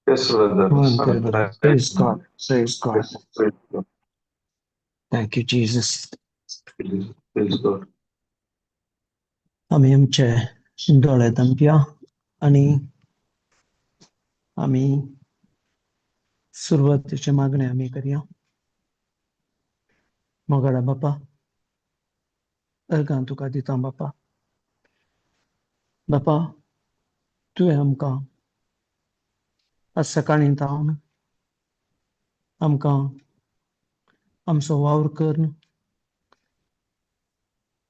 Yes, brother. Praise God. Praise God. Thank you, Jesus. Praise God. आमी आमचे दोळे धांपया आनी आमी सुरवातेचे मागणे आमी करया. मोगाळा बापा, अर्गां तुका दिता बापा. बापा, तुवें आमकां आज सकाळीं तावन आमकां आमचो वावर कर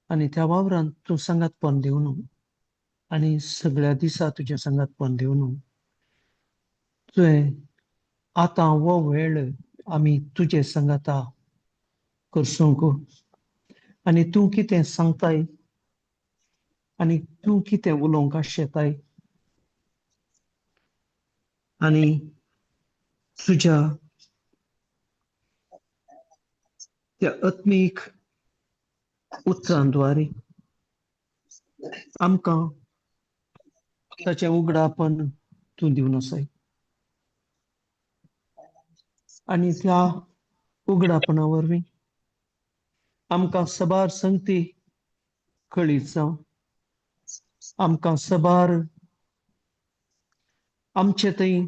आनी त्या वावरांत तूं सांगातपण दिवन आनी सगळ्या दिसा तुजें सांगातपण दिवन तुवें आतां हो वेळ आमी तुजे सांगाता करसूंक आनी तूं कितें सांगताय आनी तूं कितें उलोवंक आशेताय आनी तुज्या त्या आत्मीक उतरांद्वारे आमकां ताचें उगडापण तूं दिवन आसाय आनी त्या उगडापणा वरवीं आमकां सबार संगती कळीत जावं, आमकां सबार आमचे थंय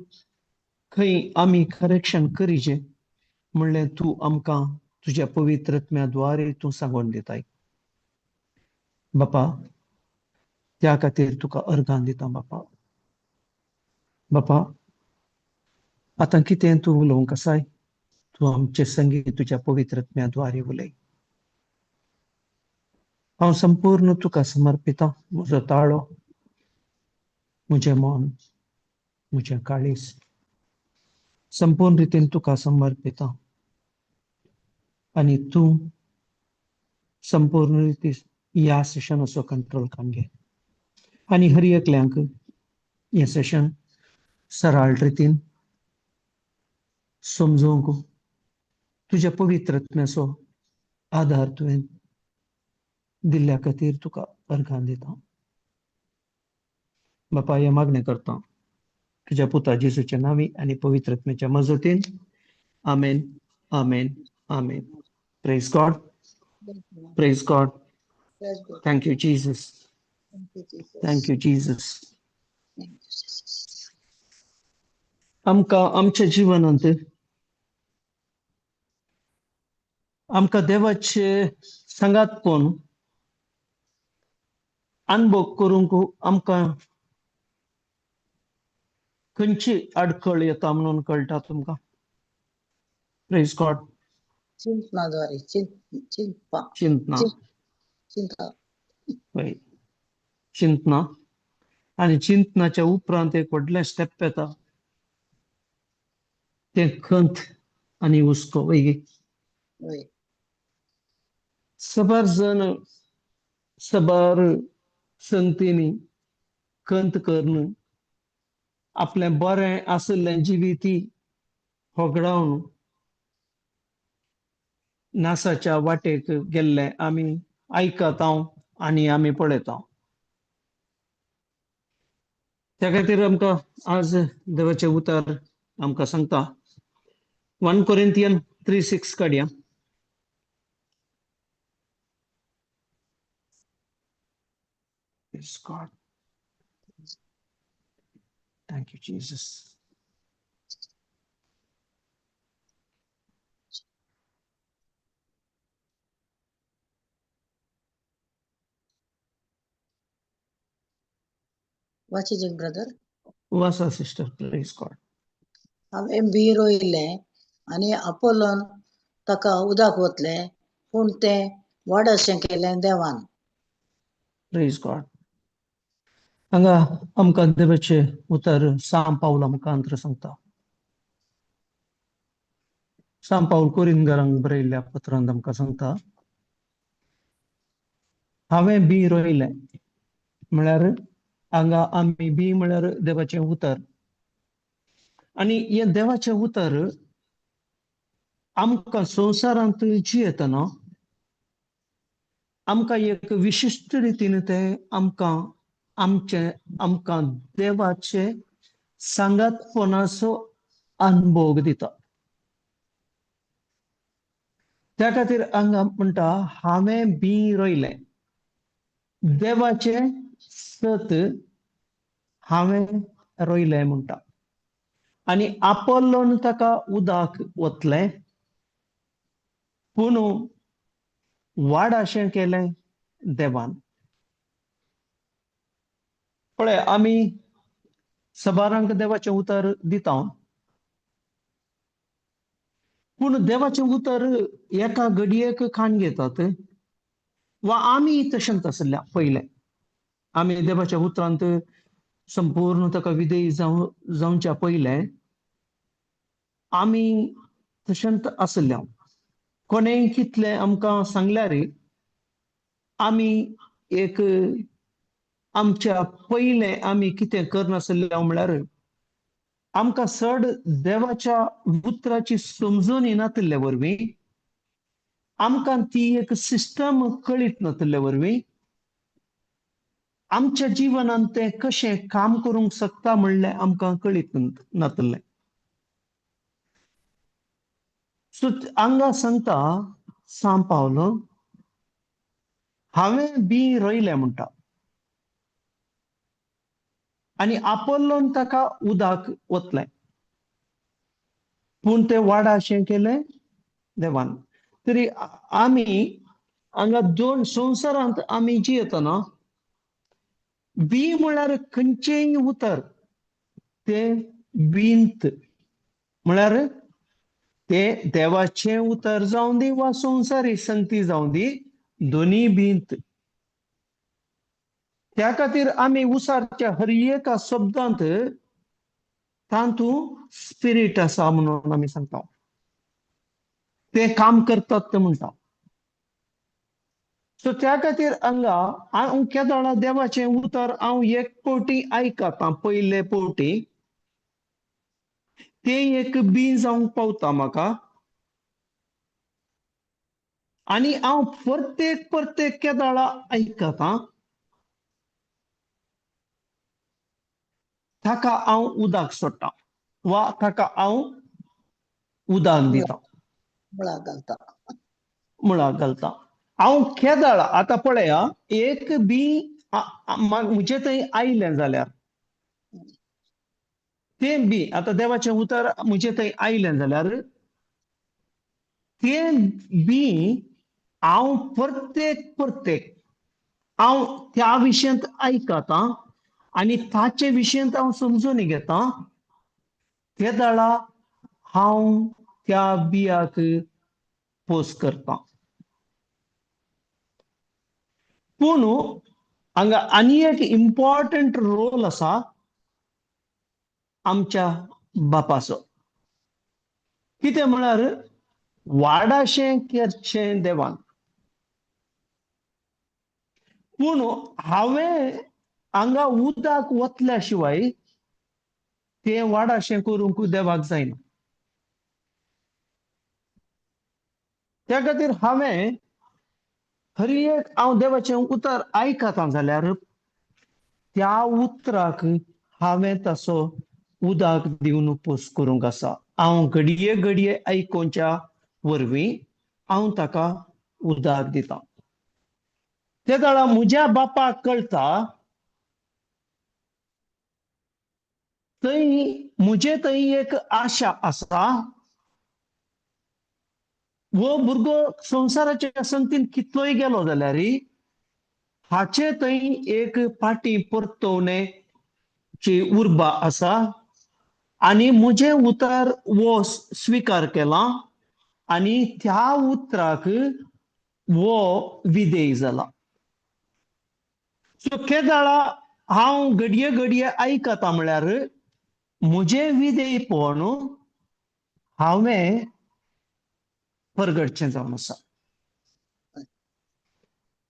खंय आमी करेक्शन करीचे म्हणलें तूं आमकां तुज्या पवित्र आत्म्या द्वारे तूं सांगून दिताय बापा. त्या खातीर तुका अर्गां दिता बापा. बापा, आतां कितें तूं उलोवंक आसाय तूं आमचे संगी तुज्या पवित्र आत्म्या द्वारे उलय. हांव संपूर्ण तुका समर्पितां, म्हजो ताळो, म्हजें मन, म्हजें काळीज संपूर्ण रितीन तुका समर्पितां आनी तूं संपूर्ण रिती ह्या सेशनाचो कंट्रोल काडून घे आनी हर एकल्यांक हें सेशन सरळ रितीन समजूंक तुज्या पवित्र आत्म्याचो आदार तुवें दिल्ल्या खातीर तुका अर्गां दिता बापा. हें मागणें करता तुज्या पुता जेजूच्या नांवी आनी पवित्र आत्म्याच्या मजतीन. आमेन, आमेन, आमेन. Praise God. Praise God. Thank you Jesus. Thank you Jesus. आमकां आमच्या जिवनांत आमकां देवाचे सांगातपण अनुभव करूंक आमकां खंयची आडखळ येता म्हणून कळटा तुमकां? Praise God. चिंतनाद्वारे, चिंतपा. चिंतना. चिंता. हय, चिंतना. आनी चिंतनाच्या उपरांत एक व्हडलें स्टेप येता, तें खंत आनी हुस्को. वय? वय. सबार जण सबार संगतींनी खंत करून आपलें बरें आशिल्लें जिवीती होगडावन नासाच्या वाटेक गेल्ले आमी आयकता आनी आमी पळयता. त्या खातीर आमकां आज देवाचें उतर आमकां सांगता. 1 Corinthians 3:6 काडया. Praise God. Thank you, Jesus. वाचिजे brother. वाचा सिस्टर. Praise God. हांवें बी रोयलें आनी आपोलोन ताका उदक ओतलें, पूण तें व्हड अशें केलें देवान. Praise God. हांगा आमकां देवाचें उतर सांत पावल आमकां सांगता. सांत पावल कोरिंदकारांक बरयल्ल्या पत्रांत आमकां सांगता, हांवें बी रोयलें म्हळ्यार हांगा आमी बी म्हळ्यार देवाचें उतर आनी हें देवाचें उतर आमकां संवसारांत जियेतना आमकां एक विशिश्ट रितीन तें आमकां आमचे आमकां देवाचे सांगातपणाचो अनुभव दिता. त्या खातीर हांगा म्हणटा हांवें बी रोयलें, देवाचें सत हांवें रोयलें म्हणटा आनी आपोल्लोन ताका उदक वतलें पूण वाड अशें केलें देवान. पळय आमी सबारांक देवाचें उतर दिता पूण देवाचें उतर एका घडयेक खाण घेतात वा आमी तशेंच आसल्या पयलें आमी देवाच्या उतरांत संपूर्ण ताका विधेयी जावच्या पयलें आमी तशेंच आसल्या. कोणेंय कितलें आमकां सांगल्यार आमी एक आमच्या पयलें आमी कितें करनासले म्हळ्यार आमकां चड देवाच्या उतराची समजून नातिल्ले वरवीं आमकां ती एक सिस्टम कळीत नातिल्ले वरवीं आमच्या जिवनांत तें कशें काम करूंक शकता म्हणलें आमकां कळीत नातिल्लें. सो हांगा सांगता सांव पावलो हांवें बी रोयलें म्हणटा आनी आपोल्लोन ताका उदक वतलें पूण तें वाडा अशें केलें देवान. तरी आमी हांगा दोन संवसारांत आमी जियेतना बी म्हळ्यार खंयचेंय उतर तें बींत म्हळ्यार तें देवाचें उतर जावं दी वा संवसारी संगती जावं दी दोनूय बींत. त्या खातीर आमी उसारच्या हर एका शब्दांत तातूंत स्पिरीट आसा म्हणून आमी सांगता, तें काम करतात ते म्हणटा. सो त्या खातीर हांगा हांव केदोळा देवाचें उतर हांव एक फावटी आयकता पयले फावटी तें एक बी जावंक पावता म्हाका आनी हांव प्रत्येक प्रत्येक केदोळा आयकता ताका हांव उदक सोडटा वा ताका हांव उदक दिता, मुळाक घालता, मुळाक घालता. हांव केदळ आतां पळया एक बी म्हजे थंय आयलें जाल्यार तें बी आतां देवाचें उतर म्हजे थंय आयलें जाल्यार तें बी हांव प्रत्येक प्रत्येक हांव त्या विशयांत आयकता आनी ताचे विशयांत हांव समजून घेता ते दाळा हांव त्या बियाक पोस करता. पूण हांगा आनी एक इम्पॉर्टंट रोल आसा आमच्या बापाचो. कितें म्हळ्यार वाडाशें करचें देवान. पूण हांवें हांगा उदक वतल्या शिवाय तें वाडाशें करूंक देवाक जायना. त्या खातीर हांवें हर एक हांव देवाचें उतर आयकता जाल्यार त्या उतराक हांवें ताचो उदक दिवन पोस करूंक आसा. हांव घडये घडये आयकोवच्या वरवीं हांव ताका उदक दिता. ते वेळार म्हज्या बापाक कळटा थंय म्हजे थंय एक आशा आसा वो भुरगो संवसाराच्या संगतीन कितलोय गेलो जाल्यार हाचे थंय एक पाटी परतवणेची उर्बा आसा आनी म्हजें उतर वो स्विकार केला आनी त्या उतराक वो विधेय जाला. सो केदाळा हांव घडये घडये आयकता म्हळ्यार म्हजें विधेयपण हांवें परगटचें जावन आसा.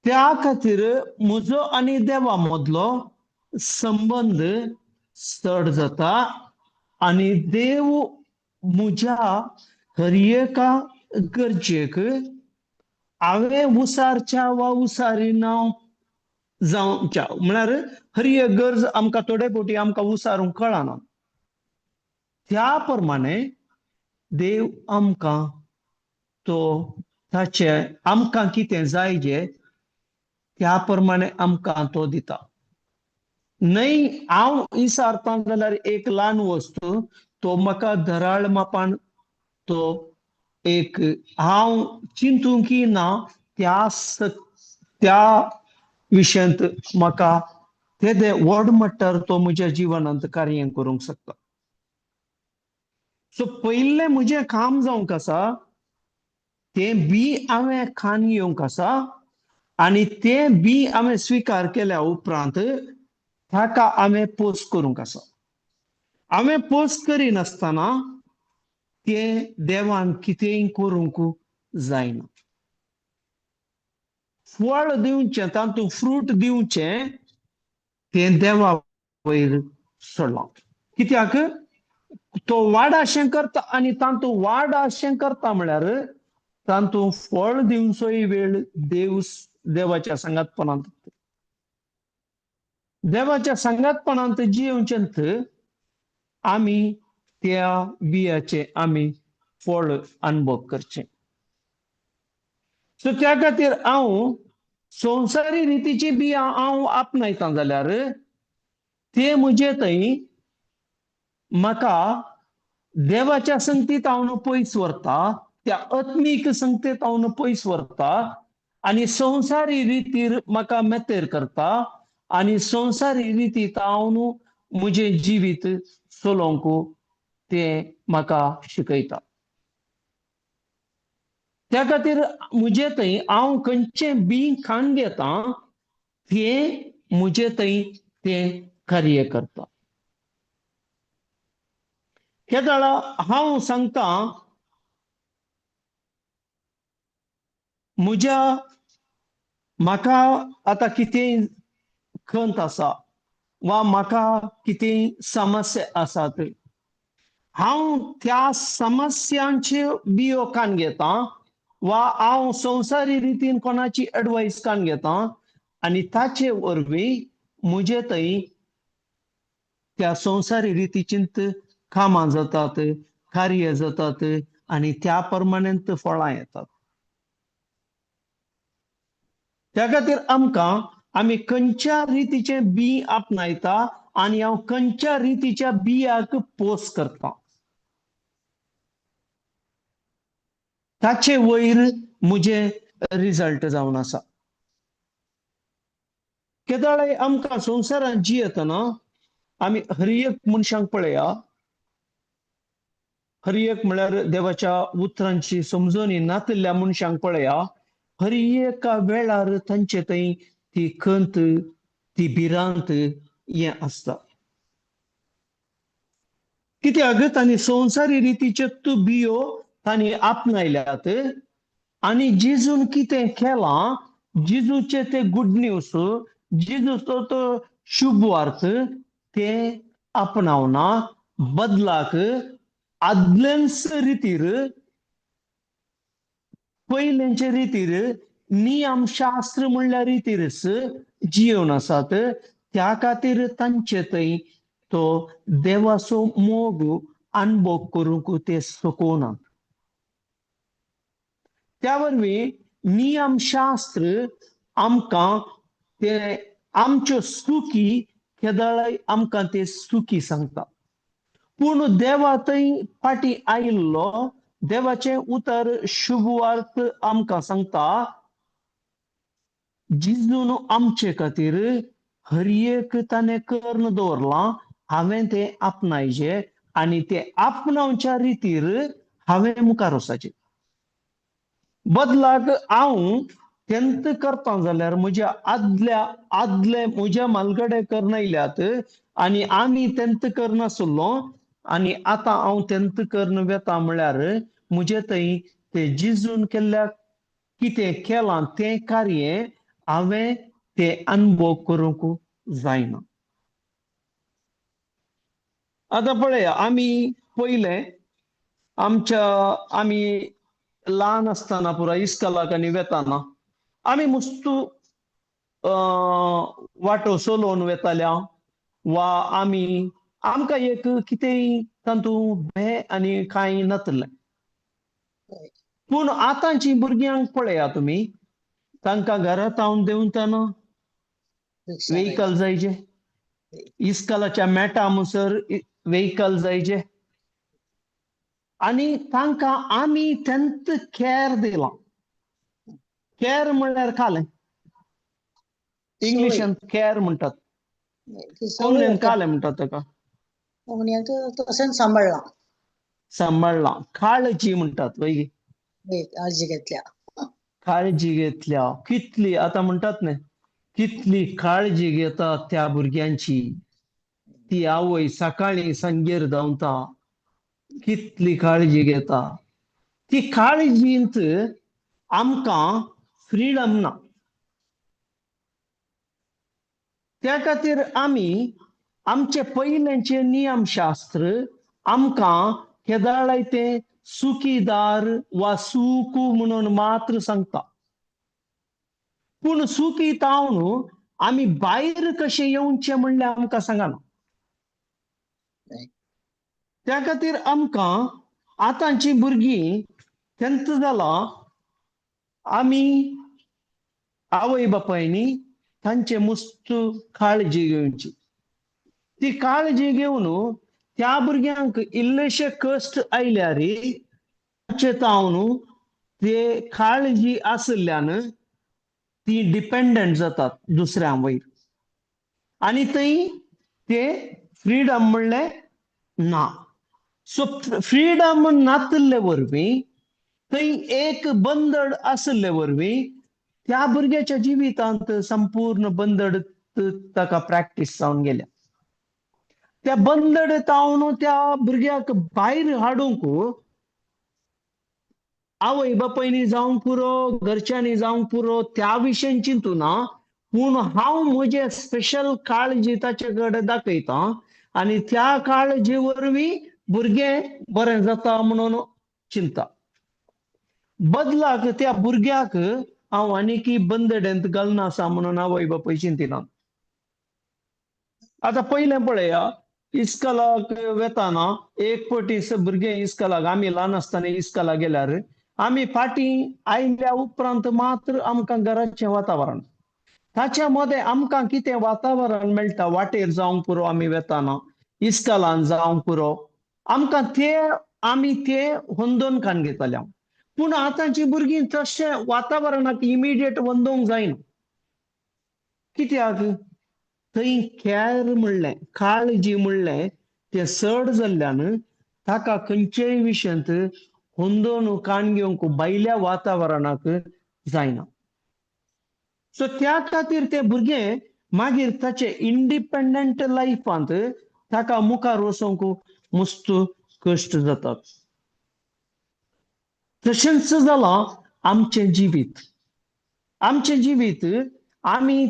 त्या खातीर म्हजो आनी देवा मदलो संबंद चड जाता आनी देव म्हज्या हर एका गरजेक हांवें उसारच्या वा उसारी नांव जावच्या म्हळ्यार हर एक गरज आमकां थोडे फावटी आमकां उसारूंक कळना. त्या प्रमाणे देव आमकां तो ताचे आमकां कितें जाय जे त्या प्रमाणे आमकां तो दिता. न्हय हांव विसारतां जाल्यार एक ल्हान वस्तू तो म्हाका धराळ मापान तो एक हांव चिंतूंक ना त्या त्या विशयांत म्हाका तेदे व्हड मट्टार तो म्हज्या जिवनांत कार्य करूंक शकता. सो पयलें म्हजें काम जावंक आसा तें बी हांवें खान घेवंक आसा आनी तें बी हांवें स्विकार केल्या उपरांत ताका हांवें पोस्ट करूंक आसा. हांवें पोस्ट करिनासतना तें देवान कितेंय करूंक जायना. फळ दिवचें तातूंत फ्रूट दिवचें तें देवा वयर सोडलां. कित्याक तो वाडाशें करता आनी तातूंत वाडाशें करता म्हळ्यार तातूंत फळ दिवचोय वेळ देव देवाच्या सांगातपणांत देवाच्या सांगातपणांत जियेवचेंत आमी त्या बियाचें आमी फळ अनुभव करचें. सो त्या खातीर हांव संवसारी रितीची बियां हांव आपणायता जाल्यार ते म्हजे थंय म्हाका देवाच्या संगतीत हांव पयस व्हरता, त्या आत्मीक संगतीत हांव पयस व्हरता आनी संवसारी रितीर म्हाका मेतेर करता आनी संवसारी रितीत हांव म्हजें जिवीत चलोवंक तें म्हाका शिकयता. त्या खातीर म्हजे थंय हांव खंयचें बी खाण घेता तें म्हजे थंय तें कार्य करता. केदळा हांव सांगता म्हज्या म्हाका आतां कितेंय खंत आसा वा म्हाका कितेंय समस्या आसात, हांव त्या समस्यांच्यो बियो कान घेता वा हांव संवसारी रितीन कोणाची एडवायस कान घेता आनी ताचे वरवीं म्हजे थंय त्या संवसारी रितीचींत कामां जातात, कार्य जातात आनी त्या प्रमाणेंत फळां येतात. त्या खातीर आमकां आमी खंयच्या रितीचें बी आपणायता आनी हांव खंयच्या रितीच्या बियाक पोस करता ताचे वयर म्हजें रिजल्ट जावन आसा. केदळाय आमकां संवसारांत जियेतना आमी हर एक मनशांक पळया, हर एक म्हळ्यार देवाच्या उतरांची समजणी नातिल्ल्या मनशांक पळया, हर एका वेळार तांचे थंय ती खंत ती भिरांत हें आसता. कित्याक तांणी संवसारी रितीच्यो त्यो बियो तांणी आपणायल्यात आनी जेजून कितें केलां, जेजूचे ते गुड न्यूज, जेजूचो तो शुभवार्थ ते आपणावना बदलाक आदलेंच रितीर पयलेंचे रितीर नियमशास्त्र म्हणल्यार रितीरच जियेवन आसात. त्या खातीर तांचे थंय तो देवाचो मोग अनुभव करूंक ते शकनात. त्या वरवीं नियमशास्त्र आमकां ते आमच्यो चुकी केदळाय आमकां ते चुकी सांगता. पूण देवा थंय फाटीं आयिल्लो देवाचें उतर शुभवार्थ आमकां सांगता जेजून आमचे खातीर हर एक ताणें करून दवरलां, हांवें तें आपणायचें आनी तें आपणावच्या रितीर हांवें मुखार वचपाचें. बदलाक हांव तेंत करता जाल्यार म्हज्या आदल्या आदले म्हज्या मालगडे करून आयल्यात आनी आमी तेंत करनासलो आनी आतां हांव तेंत करून वेता म्हळ्यार म्हजे थंय ते जेजून केल्ल्या कितें केलां तें कार्य हांवें ते अनुभव करूंक जायना. आतां पळया आमी पयलें आमच्या आमी ल्हान आसतना पुराय इस्कॉलाक आनी वेताना आमी मुस्तू वाटो चलोवन वेताल्या वा आमी आमकां एक कितेंय तातूंत भंय आनी कांय नातलें. पूण आतांची भुरग्यांक पळया तुमी, तांकां घरांत हांव देंवतना व्हेकल जायचे, इस्कॉलाच्या मेटा म्हणसर व्हेकल जायचे आनी तांकां आमी तेंत कॅर दिलां. कॅर म्हणल्यार कालें, इंग्लिशांत कॅर म्हणटात, कोंकणीन कालें म्हणटात ताका. कोंकणींत तशेंच सांबाळ्ळां, सांबाळ्ळां, काळजी म्हणटात वय, काळजी घेतल्या, काळजी घेतल्या. कितली आतां म्हणटात न्ही, कितली काळजी घेता त्या भुरग्यांची. ती आवय सकाळीं सांजेर धांवता, कितली काळजी घेता. ती काळजींत आमकां फ्रिडम ना. त्या खातीर आमी आमचे पयलेंचे नियमशास्त्र आमकां केदाळाय तें सुखीदार वा सुकू म्हणून मात्र सांगता. पूण सुखी तावन आमी भायर कशें येवचें म्हणलें आमकां सांगना. त्या खातीर आमकां आतांची भुरगीं तेंच जालां, आमी आवय बापायनी तांचे मुस्त काळजी घेवची. ती काळजी घेवन त्या भुरग्यांक इल्लेशे कश्ट आयल्यार तांचे तावन ते काळजी आशिल्ल्यान ती डिपेंडंट जातात दुसऱ्यां वयर आनी थंय ते फ्रिडम म्हणलें ना. सो फ्रिडम नातिल्ले वरवीं थंय एक बंदड आशिल्ले वरवीं त्या भुरग्याच्या जिवितांत संपूर्ण बंदड ताका प्रॅक्टीस जावन गेल्या. त्या बंदड तावन त्या भुरग्याक भायर हाडूंक आवय बापायनी जावंक पुरो, घरच्यांनी जावंक पुरो, त्या विशयन चिंतू ना, पूण हांव म्हजे स्पेशल काळजी ताचे कडेन दाखयतां आनी त्या काळजी वरवीं भुरगें बरें जाता म्हणून चिंता. बदलाक त्या भुरग्याक हांव आनीकी बंदडेंत घालना आसा म्हणून आवय बापाय चिंतिना. आतां पयलें पळया, इस्कॉलाक वेताना एक पटी भुरगें इस्कॉलाक, आमी ल्हान आसतना इस्कॉलाक गेल्यार आमी फाटीं आयल्या उपरांत मात्र आमकां घराचें वातावरण, ताच्या मदें आमकां कितें वातावरण मेळटा, वाटेर जावंक पुरो आमी वेताना, इस्कॉलान जावंक पुरो, आमकां ते आमी ते होंदोन कान घेताले. पूण आतांची भुरगीं तशें वातावरणाक इमिडिएट वंदोवंक जायना. कित्याक थंय कॅर म्हणलें, काळजी म्हणलें तें चड जाल्ल्यान ताका खंयचेय विशयांत होंदोवन कान घेवंक भायल्या वातावरणाक जायना. सो त्या खातीर ते भुरगें मागीर ताचे इंडिपेंडंट लायफांत ताका मुखार वचोंक मस्त कश्ट जातात. तशेंच जालां आमचें जिवीत. आमचें जिवीत आमी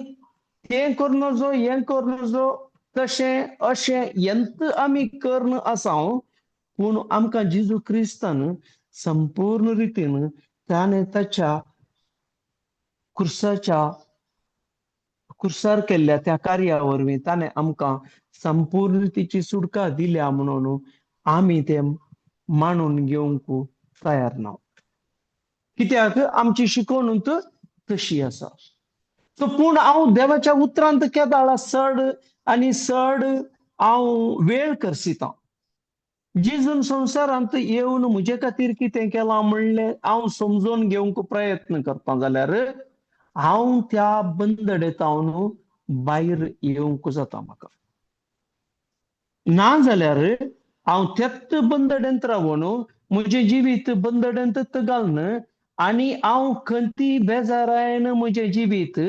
तें करूं नजो, हें करूं नजो, तशें अशें यंत आमी करून आसा, पूण आमकां जेजू क्रिस्तान संपूर्ण रितीन ताणें ताच्या कुर्साच्या कुर्सार केल्ल्या त्या कार्या वरवीं ताणें आमकां संपूर्ण रितीची सुटका दिल्या म्हणून आमी ते मानून घेवंक तयार ना. कित्याक आमची शिकवण तशी आसा. सो पूण हांव देवाच्या उतरांत केदाळा चड आनी चड हांव वेळ करसितां. जेजून संवसारांत येवन म्हजे खातीर कितें केलां म्हणलें हांव समजून घेवंक प्रयत्न करता जाल्यार हांव त्या बंदडेतावन भायर येवंक जाता म्हाका. ना जाल्यार हांव त्याच बंदडेंत रावन म्हजें जिवीत बंदडेंत घालून आनी हांव खंती बेजारायन म्हजें जिवीत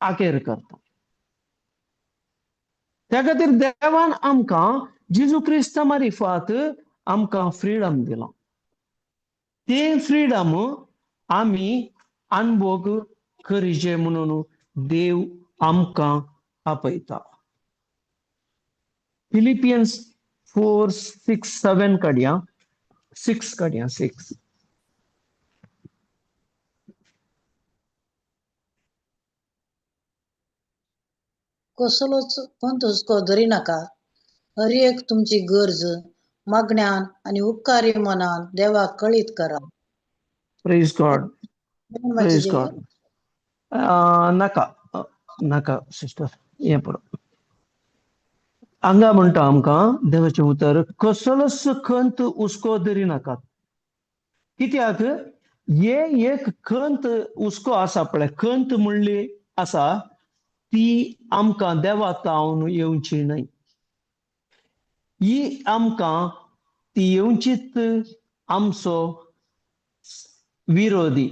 आखेर करता. त्या खातीर देवान आमकां जेजू क्रिस्ता मारिफात आमकां फ्रिडम दिलां. तें फ्रिडम आमी अनभोग करीचे म्हणून देव आमकां आपयता. फिलिपियन्स 4, 6, 7 काडया, 6 काडया, 6. कसलोच खंत हुस्को धरी नाका. हर एक तुमची गरज मागण्यान आनी उपकारी मनान देवाक कळीत करा. Praise God, praise God. नाका नाका सिस्टर, हें पुरो. हांगा म्हणटा आमकां देवाचें उतर, कसलोच खंत हुस्को धरी नाकात. कित्याक हे एक खंत हुस्को आसा पळय, खंत म्हणली आसा ती आमकां देवा तावन येवची न्हय. ही आमकां ती येवचीच आमचो विरोधी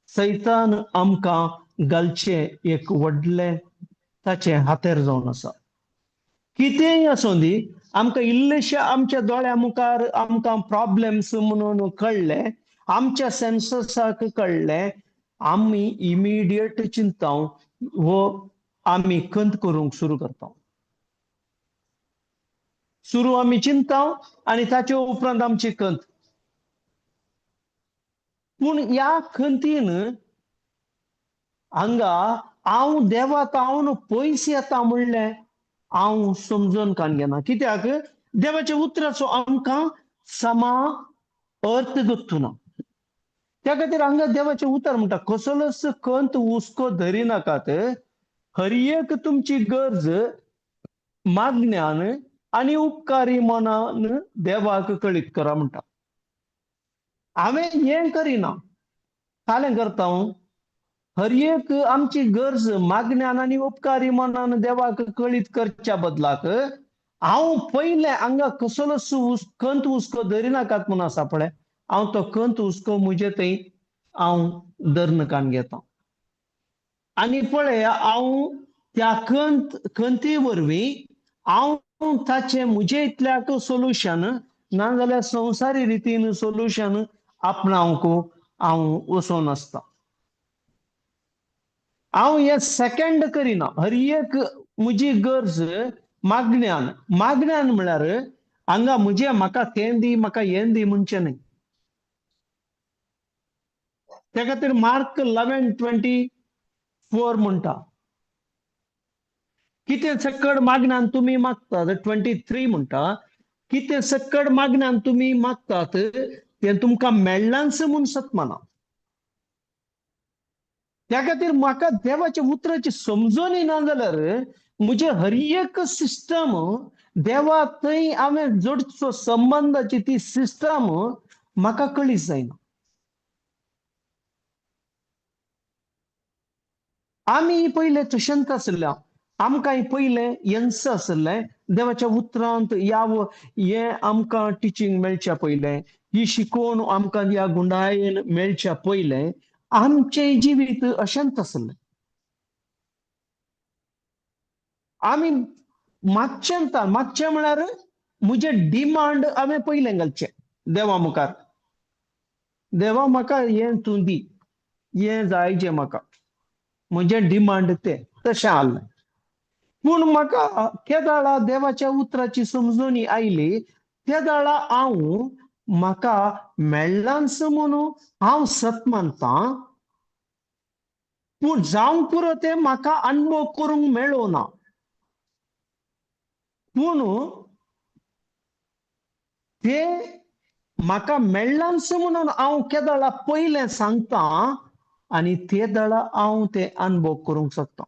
सैतान आमकां घालचें एक व्हडलें ताचें हातेर जावन आसा. कितेंय आसूं दी, आमकां इल्लेशे आमच्या दोळ्या मुखार आमकां प्रॉब्लेम्स म्हणून कळ्ळे, आमच्या सेन्ससाक कळ्ळें, आमी इमिडिएट चिंता हो आमी खंत करूंक सुरू करता. सुरू आमी चिंता आनी ताचे उपरांत आमची खंत. पूण ह्या खंतीन हांगा हांव देवा तावन पयस येता म्हणलें हांव समजून कान घेना. कित्याक देवाच्या उतराचो आमकां समा अर्थ दोत्तुना. त्या खातीर हांगा देवाचें उतर म्हणटा, कसलोच खंत हुस्को धरी नाकात, हर एक तुमची गरज मागण्यान आनी उपकारी मनान देवाक कळीत करा म्हणटा. हांवें हें करिना, कालें करता हांव, हर एक आमची गरज मागण्यान आनी उपकारी मनान देवाक कळीत करच्या बदलाक हांव पयलें हांगा कसलोच खंत हुस्को धरी नाकात म्हूण आसा पळय, हांव तो खंत हुस्को म्हजे थंय हांव दर्न कान घेता. आनी पळय हांव त्या खंती वरवीं हांव ताचें म्हजे इतल्याक सोल्युशन नाजाल्यार संवसारी रितीन सोल्युशन आपणावंक हांव वचोन आसता. हांव हें सेकंड करिना. हर एक म्हजी गरज मागण्यान, मागण्यान म्हळ्यार हांगा म्हजें म्हाका तें दी म्हाका हें दी म्हणचें न्हय. त्या खातीर मार्क 11:24 म्हणटा, कितें सकड मागण्यान तुमी मागतात, 23 म्हणटा, कितें सकड मागण्यान तुमी मागतात तें तुमकां मेळ्ळांच म्हूण सतमाना. त्या खातीर म्हाका देवाच्या उतराची समजून ना जाल्यार म्हजें हर एक सिस्टम देवा थंय हांवें जोडचो संबंदाची ती सिस्टम म्हाका कळीत जायना. आमी पयले तशेंच आसल्या, आमकां पयलें येन्स आसलें देवाच्या उतरांत ह्या हें आमकां टिचींग मेळच्या पयलें, ही शिकोवन आमकां ह्या गुंडायेन मेळच्या पयलें आमचें जिवीत अशेंच आसलें. आमी मागचें मागचें म्हळ्यार म्हजें डिमांड हांवें पयलें घालचें देवा मुखार, देवा म्हाका हें तूं दी, हें जाय जें म्हाका, म्हजें डिमांड तें तशें आहलें. पूण म्हाका केदाळा देवाच्या उतराची समजणी आयली तेदाळा हांव म्हाका मेळ्ळांच म्हणून हांव सत मानता, पूण जावंक पुरो तें म्हाका अनुभव करूंक मेळो ना. पूण ते म्हाका मेळ्ळांच म्हणून हांव केदाळा पयलें सांगता आनी ते दळा हांव ते अनुभव करूंक शकता.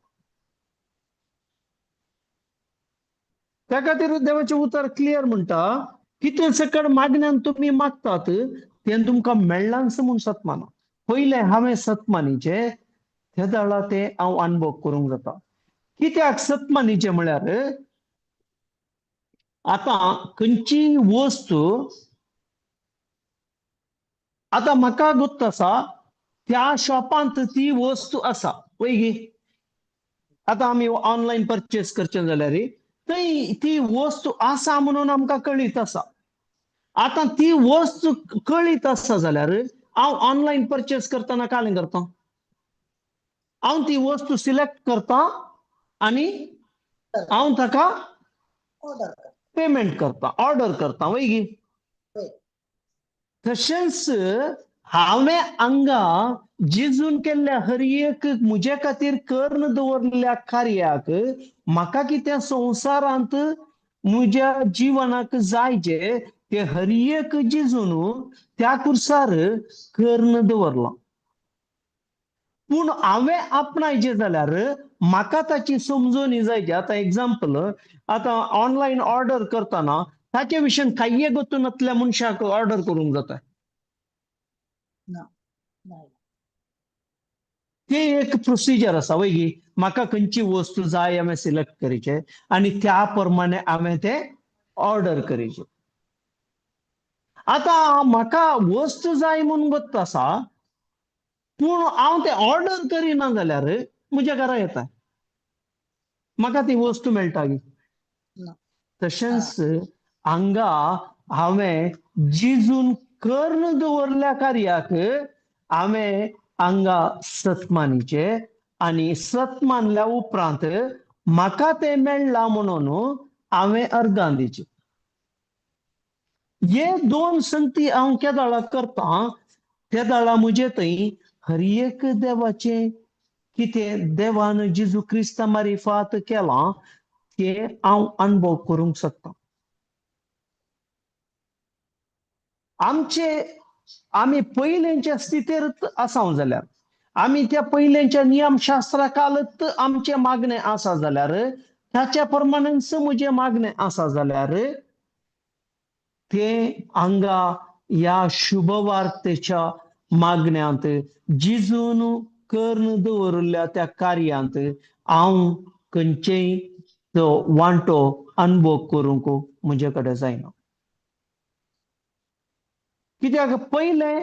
त्या खातीर देवाचें उतर क्लियर म्हणटा, कितें सकड मागण्यान तुमी मागतात तें तुमकां मेळ्ळांच म्हूण सतमाना. पयलें हांवें सतमानीचें ते दळा तें हांव अनुभव करूंक जाता. कित्याक सतमानीचें म्हळ्यार आतां खंयची वस्तू आतां म्हाका गोत्त आसा त्या शॉपांत ती वस्तू आसा वय. आतां आमी ऑनलायन परचेस करचें जाल्यार थंय ती वस्तू आसा म्हणून आमकां कळीत आसा. आतां ती वस्तू कळीत आसा जाल्यार हांव ऑनलायन परचेस करतना कालें करता, हांव ती वस्तू सिलेक्ट करता आनी हांव ताका पेमेंट करता, ऑर्डर करता वय गी. तशेंच हांवें हांगा जेजून केल्ल्या हर एक म्हजे खातीर कर्ण दवरलेल्या कार्याक म्हाका कितें संवसारांत म्हज्या जिवनाक जाय जे ते हर एक जेजून त्या कुर्सार कर्ण दवरलां. पूण हांवें आपणायचें जाल्यार म्हाका ताची समजोवणी जायची. आतां एग्जाम्पल, आतां ऑनलायन ऑर्डर करतना ताचे विशयान कांय गोतू नासल्या मनशाक ऑर्डर करूंक जाता. ते एक प्रोसिजर आसा वय गी, म्हाका खंयची वस्तू जाय हांवें सिलेक्ट करीचे आनी त्या प्रमाणे हांवें ते ऑर्डर करीचे. आतां म्हाका वस्तू जाय म्हूण गोत्त आसा, पूण हांव ते ऑर्डर करिना जाल्यार म्हज्या घरा येता, म्हाका ती वस्तू मेळटा गी. तशेंच हांगा हांवें जिजून कर्ण दवरल्या कार्याक हांवें हांगा सत मानीचे आनी सत मानल्या उपरांत म्हाका तें मेळ्ळां म्हणून हांवें अर्गां दिची. हे दोन संगती हांव केदाळा करतां तेदाळा म्हजे थंय हर एक देवाचें कितें देवान जेजू क्रिस्ता मारिफात केलां तें हांव अणभव करूंक शकता. आमचे आमी पयलेंच्या स्थितीर आसा जाल्यार, आमी त्या पयलेंच्या नियमशास्त्रा कालत आमचें मागणें आसा जाल्यार, ताच्या प्रमाणेच म्हजें मागणें आसा जाल्यार तें हांगा ह्या शुभवार्तेच्या मागण्यांत जिजून कर्ण दवरिल्ल्या त्या कार्यांत हांव खंयचेय तो वांटो अणभव करूंक म्हजे कडेन जायना. कित्याक पयलें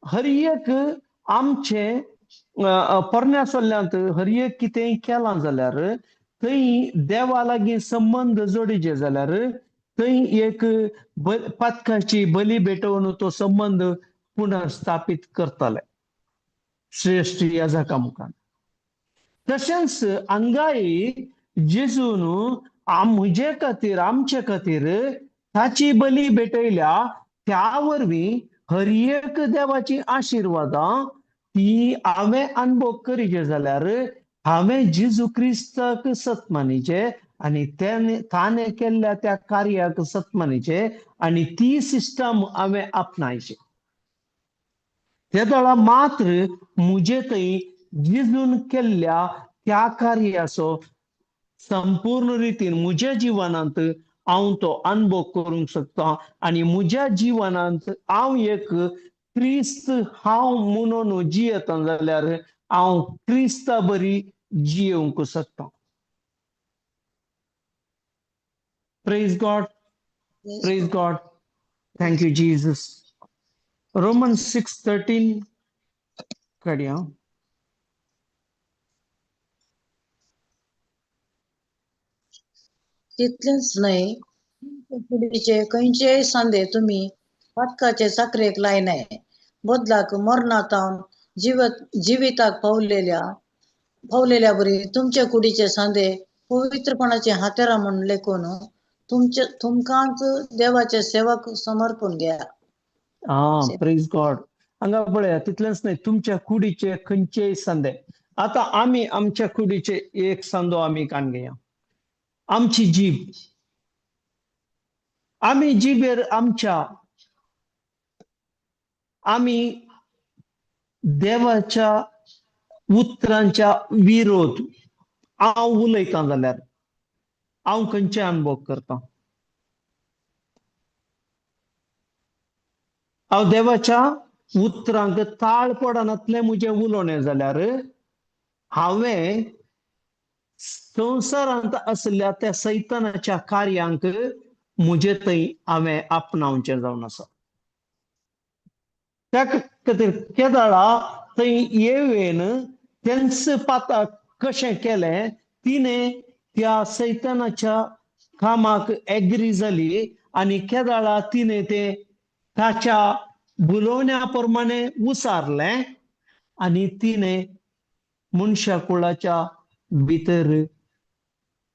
हर एक आमचें पोरण्या सल्ल्यांत हर एक कितेंय केलां जाल्यार थंय देवा लागीं संबंद जोडीचे जाल्यार थंय एक पातकाची बली भेटोवन तो संबंद पुनर्स्थापीत करताले श्रेश्ठ याजका मुखार. तशेंच हांगाय जेजून म्हजे खातीर आमचे खातीर ताची बली भेटयल्या, त्या वरवीं हर एक देवाची आशिर्वादां ती हांवें अणभव करीचे जाल्यार हांवें जेजू क्रिस्ताक सत्मानीचे आनी ताणें केल्ल्या त्या कार्याक सत्मानीचे आनी ती सिस्टम हांवें आपणायची. ते वेळा मात्र म्हजे थंय जेजून केल्ल्या त्या कार्याचो संपूर्ण रितीन म्हज्या जिवनांत हांव तो अणभव करूंक शकता आनी म्हज्या जिवनांत हांव एक क्रिस्त हांव म्हणून जियेता जाल्यार हांव क्रिस्ता बरी जियेवंक शकता. Praise God, praise God, thank you Jesus. Roman 6:13 काडया. तितलेंच न्हय, कुडीचे खंयचेय सांदे तुमी पातकाचे साकरेक लायनाय, बदलाक मरणातावन जिविताक पावलेल्या बरी तुमचे कुडीचे सांदे पवित्रपणाचे हातेरा म्हूण लेखून तुमचे तुमकांच देवाचे सेवक समर्पण घ्या. आं, प्रेज गॉड. हांगा पळया, तितलेंच न्हय, तुमच्या कुडीचे खंयचेय सांदे. आतां आमी आमच्या कुडीचे एक सांदो आमी काण घेया, आमची जीब. आमी जिबेर आमच्या आमी देवाच्या उतरांच्या विरोध हांव उलयतां जाल्यार हांव खंयचे अणभव करतां? हांव देवाच्या उतरांक ताळ पडनातलें म्हजें उलोवणें जाल्यार हांवें संवसारांत आशिल्ल्या त्या सैतानाच्या कार्यांक म्हजे थंय हांवें आपणावचें जावन आसा. त्या खातीर केदाळा थंय येवेन तेंच पाताक कशें केलें, तिणें त्या सैतानाच्या कामाक एग्री जाली आनी केदाळा तिणें तें ताच्या बुलोवण्या प्रमाणे उसारलें आनी तिणें मनशा कुळाच्या भितर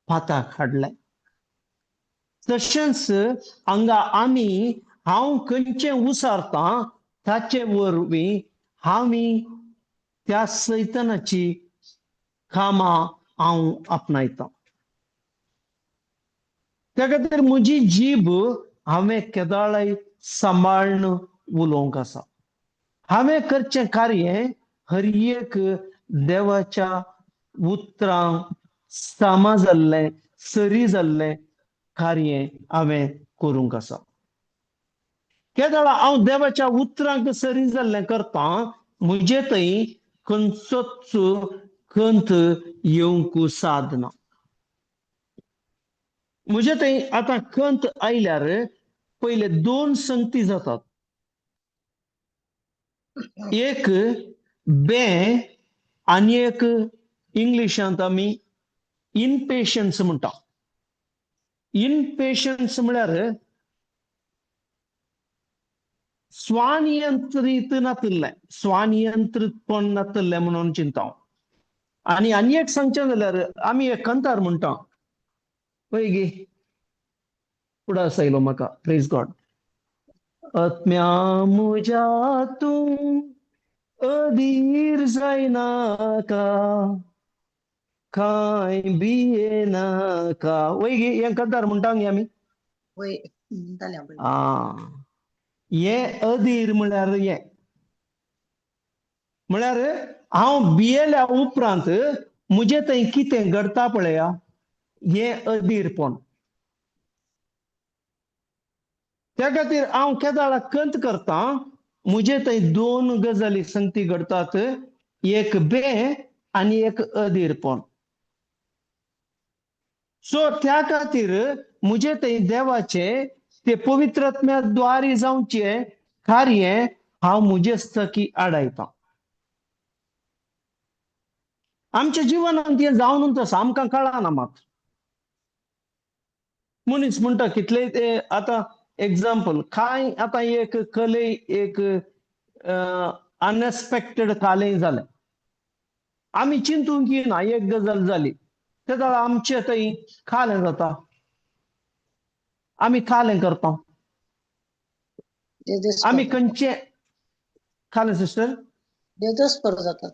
पाताक हाडलें. तशेंच हांगा आमी हांव खंयचें उसारतां ताचे वरवीं हांवी त्या सैतानाची कामां हांव आपणायता. त्या खातीर म्हजी जीब हांवें केदाळाय सांबाळून उलोवंक आसा. हांवें करचें कार्य हर एक देवाच्या उतरां सामा जाल्लें सरी जाल्लें कार्य हांवें करूंक आसा. केदाळा हांव देवाच्या उतरांक सरी जाल्लें करता म्हजे थंय खंयचोच खंत येवंक सादना. म्हजे थंय आतां खंत आयल्यार पयले दोन संगती जातात. एक बे आनी एक इंग्लिशांत आमी इनपेशन्स म्हणटा. इनपेशन्स म्हळ्यार स्वानियंत्रीत नातिल्लें, स्वानियंत्रीतपण नातिल्लें म्हणून चिंता. आनी आनी एक सांगचें जाल्यार आमी एक कंतार म्हणटा पळय गी फुडास आयलो म्हाका. Praise God. आत्म्या म्हज्या तूं अधीर जायनाका कांय भियेनाका. वय गी हें कंतार म्हणटा गे आमी. वय म्हणटालें. हें अधीर म्हळ्यार हें म्हळ्यार हांव भियेल्या उपरांत म्हजे थंय कितें घडटा पळया हें अधीरपण. त्या खातीर हांव केदाळा खंत करता म्हजे थंय दोन गजाली संगती घडटात, एक बे आनी एक अधीरपण. सो त्या खातीर म्हजे थंय देवाचे ते पवित्र आत्म्या द्वारे जावचे कार्य हांव म्हजे स्थकी आडायता. आमच्या जिवनांत हें जावनूच आसा, आमकां कळना. मात मनीस म्हणटा कितले ते आतां एग्जाम्पल कांय आतां एक कले एक अनएक्सपेक्टेड कालें जालें, आमी चिंतूंक येना एक गजाल जाली तेन्ना आमचें थंय कालें जाता, आमी कालें करता. आमी खंयचे कालें सिस्टर देदस्पर जाता.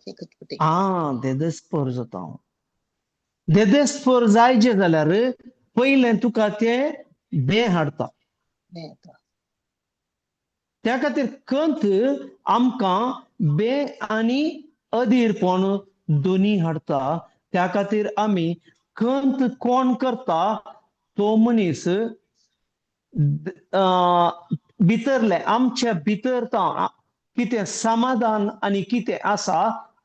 आं देदस्पर जाता. देदस्पर जायचे जाल्यार पयलें तुका तें बे हाडटा. त्या खातीर खंत आमकां बे आनी अधीरपण दोनी हाडटा. त्या खातीर आमी खंत कोण करता तो मनीस भितरले आमच्या भितर कितें समाधान आनी कितें आसा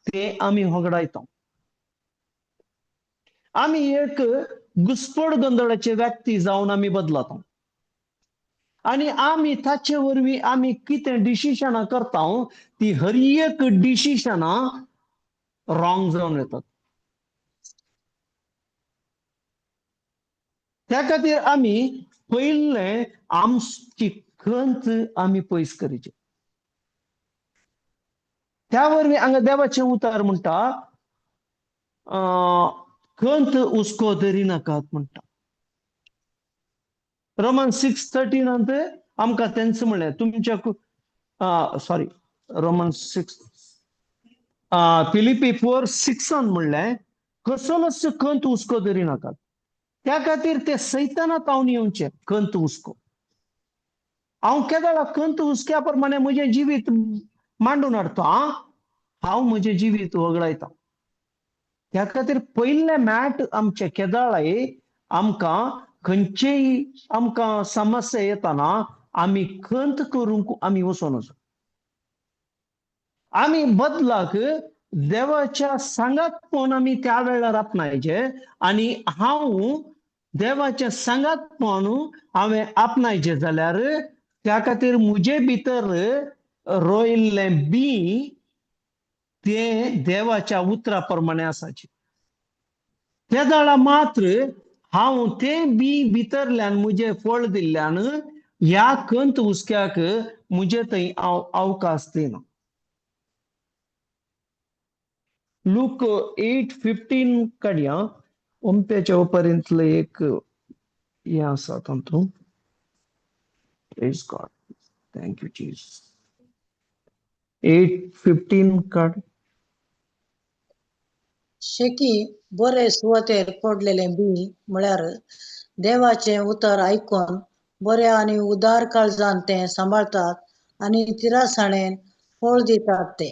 तें आमी होगडायता. आमी एक घुस्पड गोंदळाचे व्यक्ती जावन आमी बदलता आनी आमी ताचे वरवीं आमी कितें डिसिशनां करता ती हर एक डिसिशनां रॉंग जावन येतात. त्या खातीर आमी पयलें आमची खंत आमी पयस करची. त्या वरवीं हांगा देवाचें उतर म्हणटा खंत हुस्को धरी नाकात म्हणटा. रोमन 6:13 आमकां तेंच म्हणलें तुमच्या सॉरी रोमन 6 फिलिपी 4:6 म्हणलें कसलोच खंत हुस्को धरी नाकात. त्या खातीर ते सैताना तावन येवचें खंत हुस्को. हांव केदाळा खंत हुस्क्या प्रमाणे म्हजें जिवीत मांडून हाडटा, हांव म्हजें जिवीत वगडायता. त्या खातीर पयलें मॅट आमचें केदाळाय आमकां खंयचेय आमकां समस्या येताना आमी खंत करूंक आमी वचोन वचो. आमी बदलाक देवाच्या सांगातपण आमी त्या वेळार आपणायचे आनी हांव देवाच्या सांगातपण हांवें आपणायचें जाल्यार त्या खातीर म्हजे भितर रोयिल्लें बी तें देवाच्या उतरा प्रमाणे आसाचें. त्या वेळार मात्र हांव तें बी भितरल्यान म्हजें फळ दिल्ल्यान ह्या खंत हुस्क्याक म्हजे थंय हांव अवकाश दिना. लूक 8:15 काडया ओमप्याच्या ओपरींतलें एक हें आसा तातूंत. Praise God, thank you Jesus. 8:15 काड. शेकी बरे सुवातेर पडलेले बी म्हळ्यार देवाचें उतर आयकून बऱ्या आनी उदार काळजान तें सांबाळतात आनी तिरासाणेन फळ दितात ते.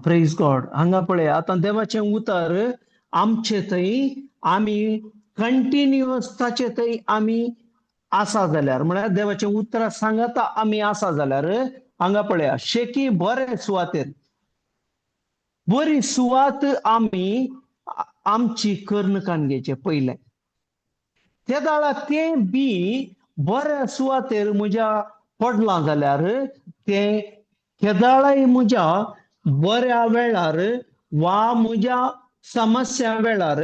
Praise God. हांगा पळय आतां देवाचें उतर आमचे थंय आमी कंटिन्युअस ताचे थंय आमी आसा जाल्यार, म्हळ्यार देवाचें उतर सांगता आमी आसा जाल्यार, हांगा पळया शेकी बरे सुवातेर, बरी सुवात आमी आमची कर्ण कान घेवचें पयलें. ते दाळा तें बी बऱ्या सुवातेर म्हज्या पडलां जाल्यार तें केदाळाय म्हज्या बऱ्या वेळार वा म्हज्या समस्या वेळार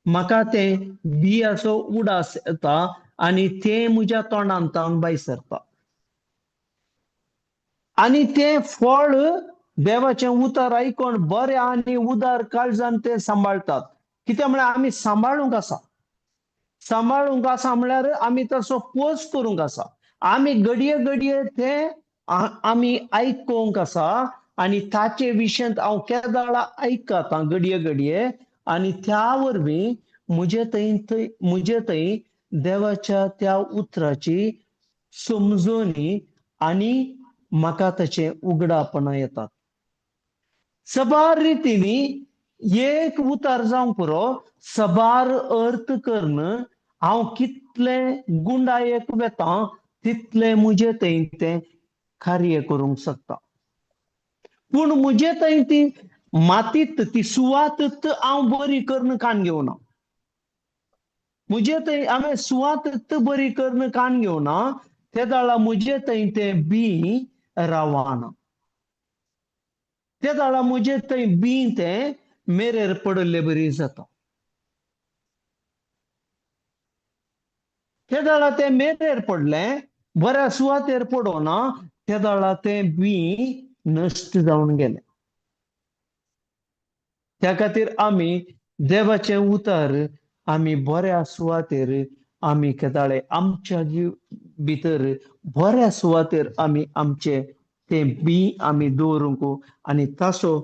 म्हाका तें बियाचो उडास येता आनी तें म्हज्या तोंडान तावन भायर सरता आनी तें फळ देवाचें उतर आयकून बऱ्या आनी उदार काळजान तें सांबाळटात. कित्याक म्हळ्यार आमी सांबाळूंक आसा, सांबाळूंक आसा म्हळ्यार आमी तसो पोस करूंक आसा, आमी घडये घडये तें आमी आयकूंक आसा आनी ताचे विशयांत हांव केदाळा आयकता घडये घडये आनी त्या वरवीं म्हजे थंय म्हजे थंय देवाच्या त्या उतराची समजणी आनी म्हाका ताचें उगडापणां येतात. सबार रितींनी एक उतार जावंक पुरो, सबार अर्थ करून हांव कितलें गुंडायेक वेता तितलें म्हजे थंय तें कार्य करूंक शकता. पूण म्हजे थंय ती मातीत ती सुवात हांव बरी करून कान घेवना, म्हजे थंय हांवें सुवात बरी करून कान घेवना, ते दाळा म्हजे थंय तें बी रावना, ते दाळा म्हजे थंय बी तें मेरेर पडिल्ले बरी जाता. ते दाळा तें मेरेर पडलें, बऱ्या सुवातेर पडोना, ते दाळा तें बी नश्ट जावन गेलें. त्या खातीर आमी देवाचें उतर आमी बऱ्या सुवातेर आमी केदाळे आमच्या जीव भितर बऱ्या सुवातेर आमी आमचे तें बी आमी दवरूंक आनी ताचो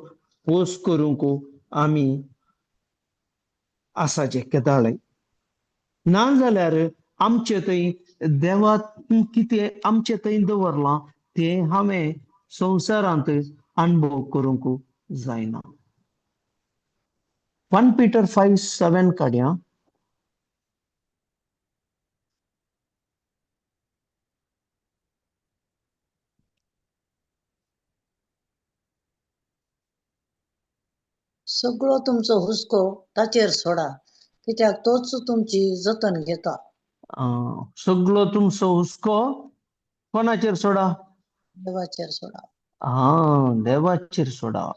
पोस करूंक आमी आसाचे केदाळे. ना जाल्यार आमचे थंय देवात कितें आमचे थंय दवरलां तें हांवें संवसारांत अणभव करूंक जायना. 1 Peter 5:7 काडया. सगळो तुमचो हुस्को ताचेर सोडा, कित्याक तोच तुमची जतन घेता. सगळो तुमचो हुस्को कोणाचेर सोडा? देवाचेर सोडा. हा, देवाचेर सोडा.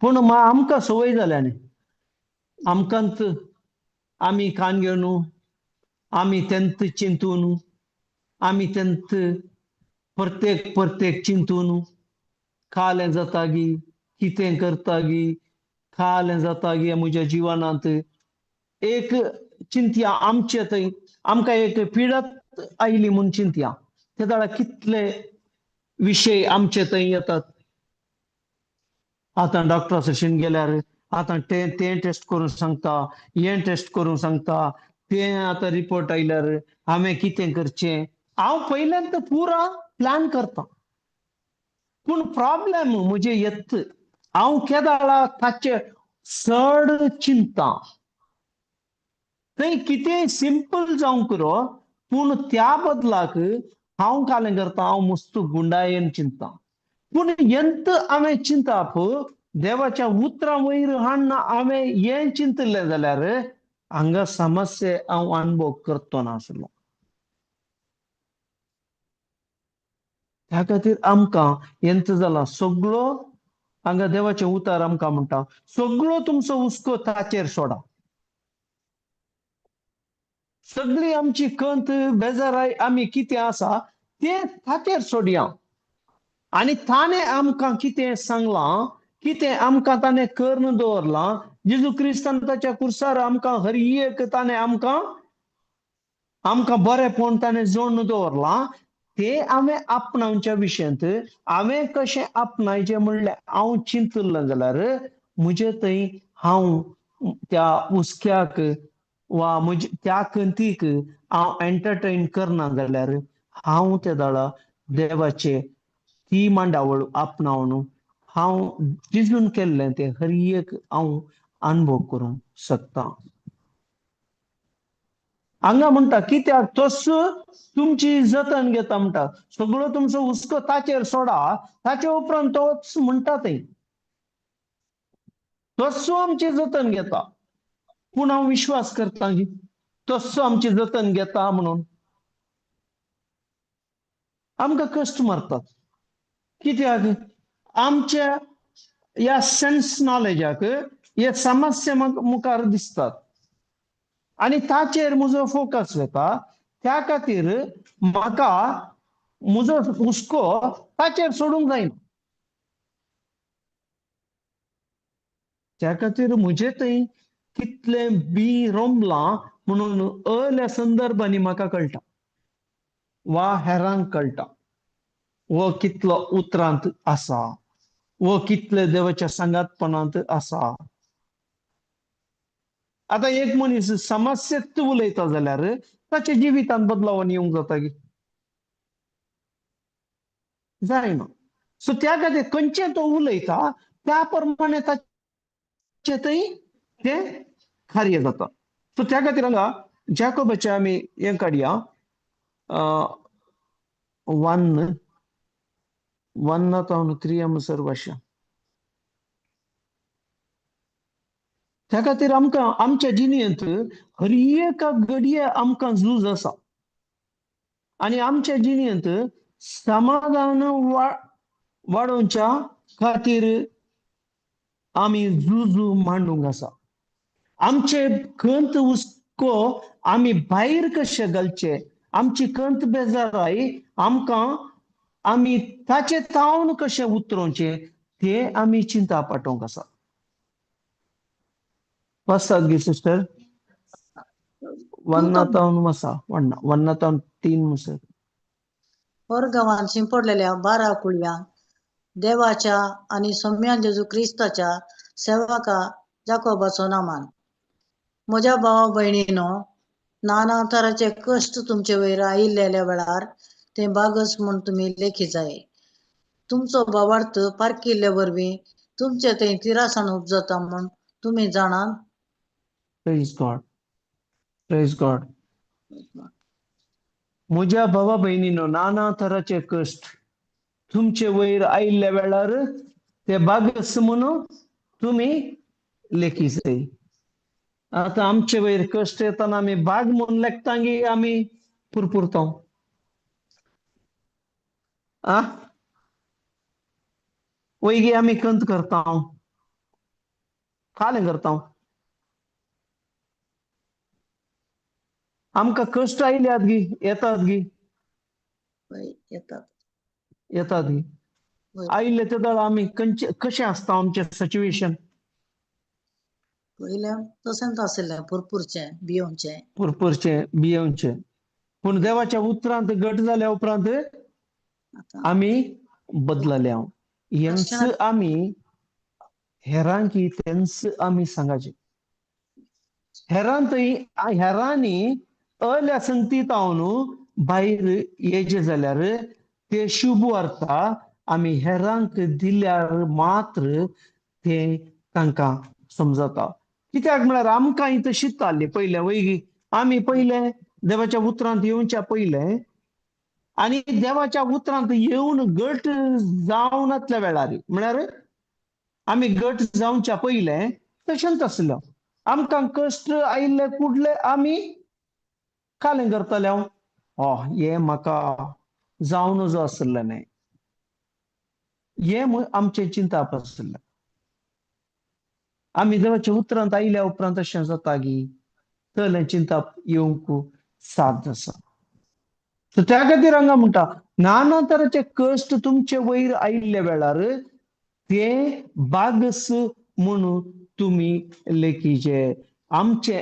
पूण आमकां संवय जाल्या न्ही, आमकांच आमी कान घेवन आमी तेंत चिंतून आमी तेंत प्रत्येक प्रत्येक चिंतून कालें जाता गी कितें करता गी कालें जाता गी म्हज्या जिवनांत एक चिंतया आमचे थंय आमकां एक पिडत आयली म्हूण चिंतया, ते जाल्यार कितले विशय आमचे थंय येतात. आतां डॉक्टरा सशीन गेल्यार आतां तें तें टेस्ट करूंक सांगता, हें टेस्ट करूंक सांगता, तें आतां रिपोर्ट आयल्यार हांवें कितें करचें. हांव पयल्यान पुरा प्लॅन करता, पूण प्रॉब्लेम म्हजे येत हांव केदाळा ताचे चड चिंता. थंय कितें सिंपल जावंक पुरो, पूण त्या बदलाक हांव कालें करता, हांव मस्त गुंडायेन चिंता. पूण एंत हांवें चिंताप देवाच्या उतरां वयर हाडना हांवें हें चिंतलें जाल्यार हांगा समस्या हांव अणभव करतो नासलो. त्या खातीर आमकां एंत जाला सगळो हांगा देवाचें उतर आमकां म्हणटा सगळो तुमचो हुस्को ताचेर सोडा, सगळी आमची कंत बेजाराय आमी कितें आसा तें ताचेर सोडया आनी ताणें आमकां कितें सांगलां, कितें आमकां ताणें करून दवरलां. जेजू क्रिस्तान ताच्या कुर्सार आमकां हर एक ताणें आमकां आमकां बरेंपण ताणें जोडून दवरलां, ते हांवें आपणावच्या विशयांत हांवें कशें आपणायचें म्हणल्यार हांव चिंतलें जाल्यार म्हजे थंय हांव त्या हुस्क्याक वा म्हजे त्या खंतीक हांव एंटरटेन करना जाल्यार हांव त्या दाळा देवाचे ती मांडावळ आपणावन हांव जिजून केल्लें तें हर एक हांव अनुभव करूंक शकता. हांगा म्हणटा कित्याक तस तुमची जतन घेता म्हणटा, सगळो तुमचो हुस्को ताचेर सोडा, ताचे उपरांत तोच म्हणटा थंय तस्सो आमची जतन घेता. पूण हांव विश्वास करता की तस्सो आमची जतन घेता म्हणून आमकां कश्ट मारतात. कित्याक आमच्या ह्या सेन्स नॉलेजाक हे समस्या मुखार दिसतात आनी ताचेर म्हजो फोकस वता. त्या खातीर म्हाका म्हजो हुस्को ताचेर सोडूंक जायना. त्या खातीर म्हजे थंय कितलें बी रोमलां म्हणून अल्या संदर्भांनी म्हाका कळटा वा हेरांक कळटा, वो कितलो उतरांत आसा, वो कितले देवाच्या सांगातपणांत आसा. आतां एक मनीस समस्येत उलयता जाल्यार ताच्या जिवितांत बदलाव येवंक जाता की जायना. सो त्या खातीर खंयचें तो उलयता त्या प्रमाणे ताचें थंय तें कार्य जाता. सो त्या खातीर हांगा जाकोबाचें आमी हें काडया 1 1 3 आमसर भाशा. त्या खातीर आमकां आमच्या जिणेंत हर एका घडये आमकां झूज आसा आनी आमच्या जिणेंत समाधान वाडोवच्या खातीर आमी झुजू मांडूंक आसा. आमचे खंत हुस्को आमी भायर कशे घालचे, आमची खंत बेजाराय आमकां आमी ताचे तावन कशें उतरोवचें ते आमी चिंता पाठोवंक आसा. वाचतात गे सिस्टर? 1 आसा, 1 3 मुसर. वर्गावान शिंपडलेल्या 12 कुळयांक देवाच्या आनी सोम्यान जेजू क्रिस्ताच्या सेवका जाकोबाचो नामान. म्हज्या भावा भयणीनो, नाना तराचे कश्ट तुमचे वयर आयिल्ल्या वेळार ते बागस म्हूण तुमी लेखी जाय. तुमचो भावार्थ पारखिल्ले वरवीं तुमचे थंय तिरासाण उपजता म्हूण तुमी जाणात. Praise God, praise God. म्हज्या भावा भयणीनो, नाना तराचे कश्ट तुमचे वयर आयिल्ल्या वेळार ते बागस म्हणून तुमी लेखी जाय. आतां आमचे वयर कश्ट येतना आमी बाग म्हणून लेखता गी आमी पुरपुरता आ वयगी आमी खंत करता, कालें करता. आमकां कश्ट आयल्यात गी, येतात गी, येतात गी आयिल्ले ते दळ आमी खंयचे कशें आसता आमचें सिच्युएशन? पयलें तशेंच आशिल्लें, पुरपुरचें भियोवचें, पुरपुरचें भियोवचें. पूण देवाच्या उपरांत घट जाल्या उपरांत आमी बदलल्या. हेंच आमी हेरांकी तेंच आमी सांगाचें. हेरां थंय हेरांनी अल्या संगतीत हांव भायर येयचें जाल्यार ते शुभ वार्ता आमी हेरांक दिल्यार मात्र ते तांकां समजता. कित्याक म्हळ्यार आमकां तशीच जाल्ली पयलें वयगी. आमी पयलें देवाच्या उतरांत येवच्या पयलें आनी देवाच्या उतरांत येवन गट जावनातल्या वेळार म्हळ्यार आमी गट जावच्या पयलें तशेंच आसलो. आमकां कश्ट आयिल्ले कुडले आमी कालें करताले. हांव हें म्हाका जावं नजो आसलें न्हय, हें आमचें चिंताप आसलें. आमी देवाच्या उतरांत आयल्या उपरांत अशें जाता की तलें चिंताप येवंक साध्य आसा. सो त्या खातीर हांगा म्हणटा नाना तराचे कश्ट तुमचे वयर आयिल्ल्या वेळार ते बागस म्हणून तुमी लेखीचे. आमचे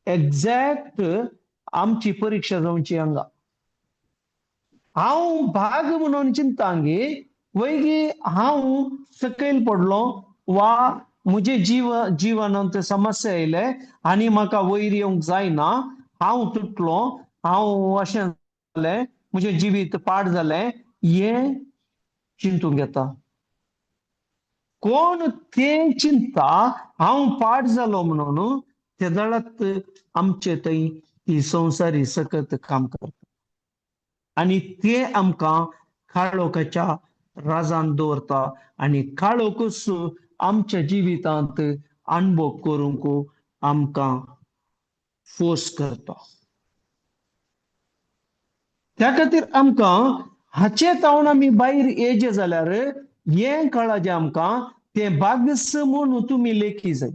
एग्जॅक्ट आमची परीक्षा जावची हांगा. हांव भाग म्हणून चिंतांगी वयगी हांव सकयल पडलो वा म्हजे जिवनांत समस्या आयले आनी म्हाका वयर येवंक जायना, हांव तुटलो, हांव अशें जालें, म्हजें जिवीत पाड जालें, हें चिंतूंक येता. कोण तें चिंता हांव पाड जालो म्हणून ते दळात आमचे थंय ती संवसारी सकत काम करता आनी ते आमकां काळोखाच्या राजान दवरता आनी काळोखूच आमच्या जिवितांत अणभव करूंक आमकां फोर्स करता. त्या खातीर आमकां हाचे तावन आमी भायर येयचे जाल्यार हें कळाचें आमकां तें भागस म्हणून तुमी लेखी जाय.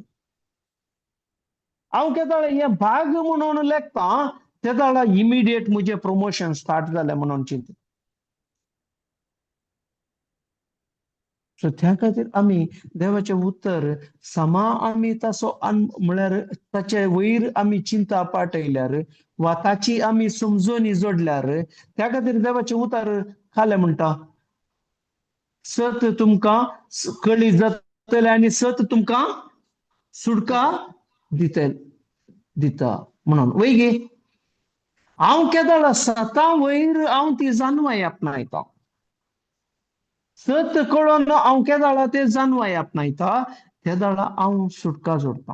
हांव केदाळ हें भाग म्हणून लेखता तेदाळा इमिडिएट म्हजें प्रमोशन स्टार्ट जालें म्हणून चिंता. सो त्या खातीर आमी देवाचें उतर समा आमी ताचो म्हळ्यार ताचे वयर आमी चिंता पाठयल्यार वा ताची आमी समजणी जोडल्यार त्या खातीर देवाचें उतर खालें म्हणटा सत तुमकां कळी जातलें आनी सत तुमकां सुटका दिता म्हणून. वय गे हांव केदाळ सता वयर हांव ती जानवाय आपणायता, सत कळोन हांव केदाळा ते जानवाय आपणायता तेदाळा हांव सुटका जोडटा.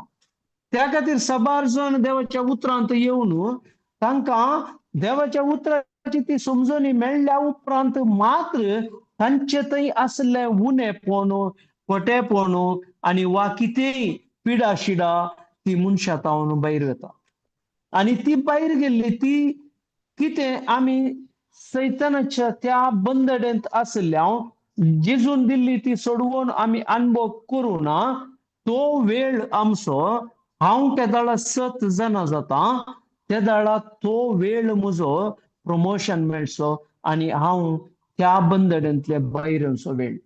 त्या खातीर साबार जण देवाच्या उतरांत येवन तांकां देवाच्या उतराची ती समजणी मेळ्ळ्या उपरांत मात्र तांचे थंय आसले उणेपण, खोटेपण आनी वा कितेंय पिडा शिडा ती मनशां तावन भायर वता आनी ती भायर गेल्ली ती कितें आमी सैतानाच्या त्या बंदडेंत आशिल्ल्या जेजून दिल्ली ती सोडवून आमी अणभव करूं ना तो वेळ आमचो हांव तेदाळा सत जाणा जाता तेदाळा तो वेळ म्हजो प्रमोशन मेळचो आनी हांव त्या बंदडेंतले भायर येवचो वेळ.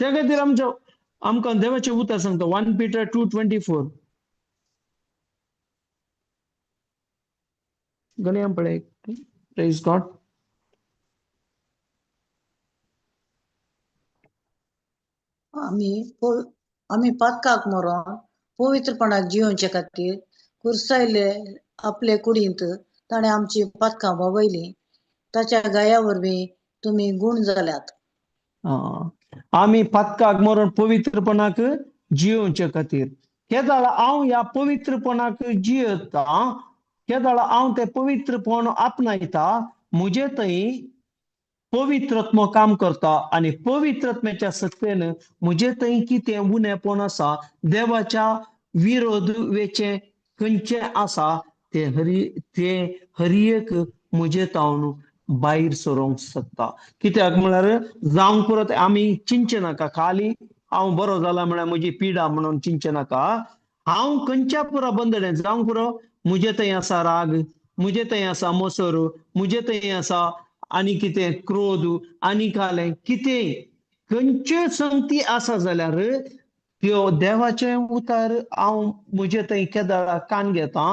त्या खातीर आमचो आमकां देवाचें उतर सांगता 1 Peter 2:24. गणया पळय. Praise God. आमी पातकाक मरोन पवित्रपणाक जियोवचे खातीर कुर्सायले आपले कुडींत ताणें आमची पातकां भावयलीं, ताच्या गाया वरवीं तुमी गूण जाल्यात. आमी पातकाक मरोन पवित्रपणाक जियोवचे खातीर केदाळ हांव ह्या पवित्रपणाक जियेता, केदाळ हांव तें पवित्रपण आपणायता, म्हजे थंय पवित्रत्म काम करता आनी पवित्रत्म्याच्या सत्तेन म्हजे थंय कितें उणेपण आसा देवाच्या विरोध वेचें खंयचें आसा ते हरी एक म्हजे तावन भायर सरोंक शकता. कित्याक म्हळ्यार जावंक पुरो आमी चिंतचें नाका खाली हांव बरो जाला म्हळ्यार म्हजी पिडा म्हणून चिंतचें नाका. हांव खंयच्या पुरा बंदडें जावंक पुरो म्हजे थंय आसा राग, म्हजे थंय आसा मोसर, म्हजे थंय आसा आनी कितें क्रोध आनी कालें कितें खंयच्यो संगती आसा जाल्यार त्यो देवाचें उतर हांव म्हजे थंय केदाळा कान घेता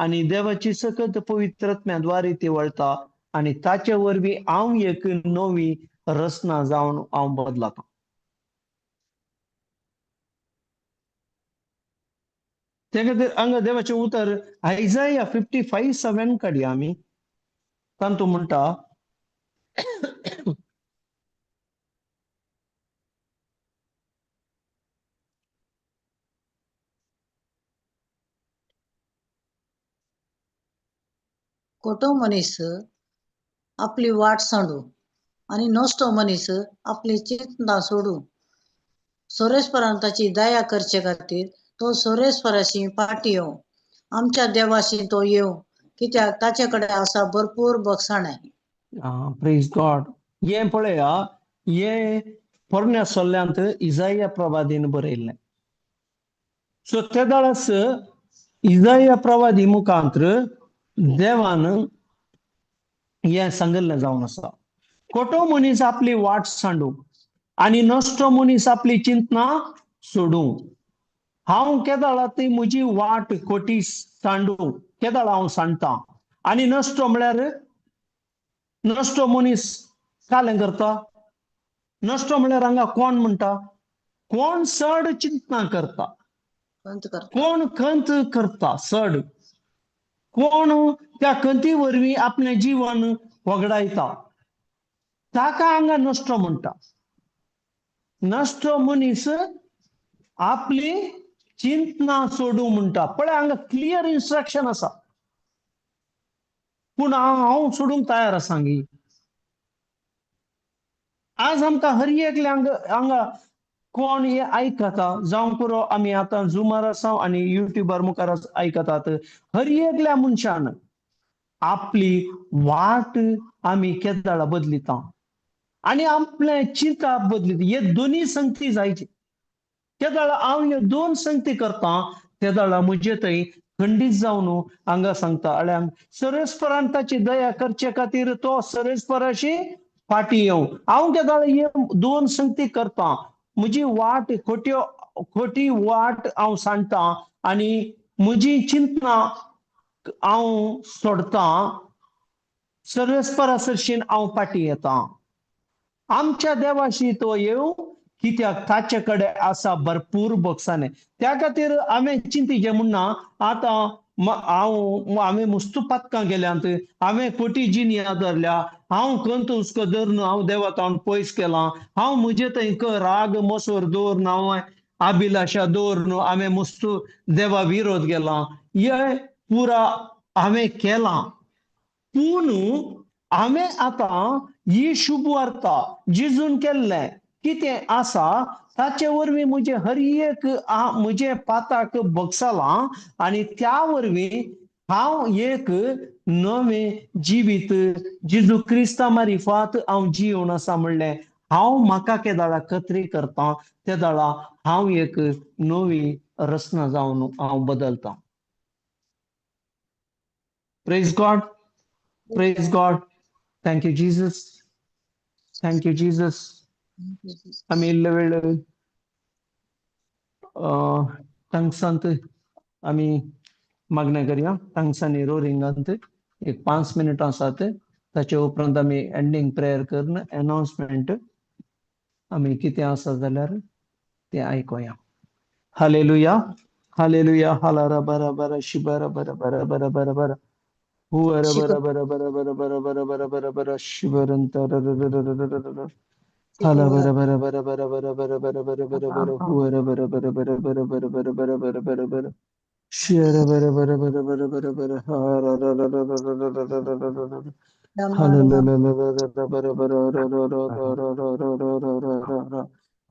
आनी देवाची सकत पवित्रत्म्या द्वारे ती वळटा आनी ताचे वरवीं हांव एक नवी रचना जावन हांव बदलता. ते खातीर हांगा देवाचें उतर आयजाया 55:7 काडया आमी. तातूंत म्हणटा खोटो मनीस आपली वाट सांडू आनी नश्टो मनीस आपली चिंतना सोडू. सोरेस्परान ताची दया करचे खातीर तो सोरेस्पराशी फाटी येवं, आमच्या देवाशी तो येवं, कित्याक ताचे कडेन आसा भरपूर बक्षाणें. Praise God. हें पळया, हें पोरण्या सल्ल्यांत इजाया प्रवादीन बरयल्लें. सो ते दाळास इजाया प्रवादी मुखांत्र देवान हें सांगिल्लें जावन आसा, खोटो मनीस आपली वाट सांडू आनी नश्टो मनीस आपली चिंतना सोडूं. हांव केदाळा ती म्हजी वाट खोटी सांडू, केदाळा हांव सांडटा आनी नश्टो म्हळ्यार नश्टो मनीस कालें करता. नश्टो म्हळ्यार हांगा कोण म्हणटा? कोण चड चिंतना करता, कोण खंत करता चड, कोण त्या खंती वरवीं आपलें जीवन वगडायता, ताका हांगा नश्टो म्हणटा. नश्टो मनीस आपली चिंतना सोडूं म्हणटा. पळय हांगा क्लियर इन्स्ट्रक्शन आसा, पूण हांव सोडूंक तयार आसा गी. आज आमकां हर एकल्यांक हांगा कोण हे आयकता जावं पुरो, आमी आतां झुमार आसा आनी युट्यूबार मुखार आयकतात. हर एकल्या मनशान आपली वाट आमी केदाळा बदलिता आनी आपलें चिंता बदलिता. हे दोनी संगती जायची. तेदाळा हांव ह्यो दोन संगती करता तेदाळा म्हजे थंय खंडीत जावन हांगा सांगता अळ्यांक सरस्परान ताची दया करचे खातीर तो सरस्पराशी फाटी येवं. हांव केदाळा हे दोन संगती करता, म्हजी वाट खोट्यो खोटी वाट हांव सांडटा आनी म्हजी चिंतना हांव सोडटा, सर्वेस्परा सरशीन हांव फाटी येता. आमच्या देवाशी तो येवं, कित्याक ताचे कडेन आसा भरपूर बक्षाने. त्या खातीर हांवें चिंतीचें म्हणना आतां हांव हांवें मुस्तू पातकां गेल्यांत, हांवें खोटी जिणी धरल्या, हांव खंत हुस्को धरून हांव देवा तावन पयस केलां, हांव म्हजे थंय राग मोसोर दवरून हांव अभिलाशा दवरून हांवें मुस्तू देवा विरोध केला, हे पुरा हांवें केलां. पूण हांवें आतां ही शुभ वार्ता जिजून केल्लें कितें आसा ताचे वरवीं म्हजें हर एक म्हजें पाताक बगसलां आनी त्या वरवीं हांव एक नवें जिवीत जेजू क्रिस्ता मारिफात हांव जिवन आसा म्हणलें हांव म्हाका केदाळा कत्री करता तेदाळा हांव एक नवी रचना जावन हांव बदलता. Praise God, praise God. Thank you Jesus, thank you Jesus. आमी इल्ले वेळ तांगसांत आमी मागणें करया. तांगसांनी रोरिंगांत एक 5 मिनटां आसात, ताचे उपरांत आमी एंडींग प्रेयर करून अनाउन्समेंट आमी कितें आसा जाल्यार तें आयकुया. Hallelujah, hallelujah. हालारा बरा बरा शिबरा बरा बरा बरा बरा बरा हुअर बरा बरा बरा बरा बरा बरा बरा बरा बरा शिबरंत हाला बरा बरा बरा बरा बरा बरा बरा बरा बरा बरा हुअर बरा बरा बरा बरा बरा बरा बरा बरा बरा बरा शियर बरा बरा बरा बरा बरा बरा हारा रा रा रा रा रा रा रा रा रा रा हाला ला ला ला ला ला बरा बरा रा रा रा रा रा रा रा रा रा रा रा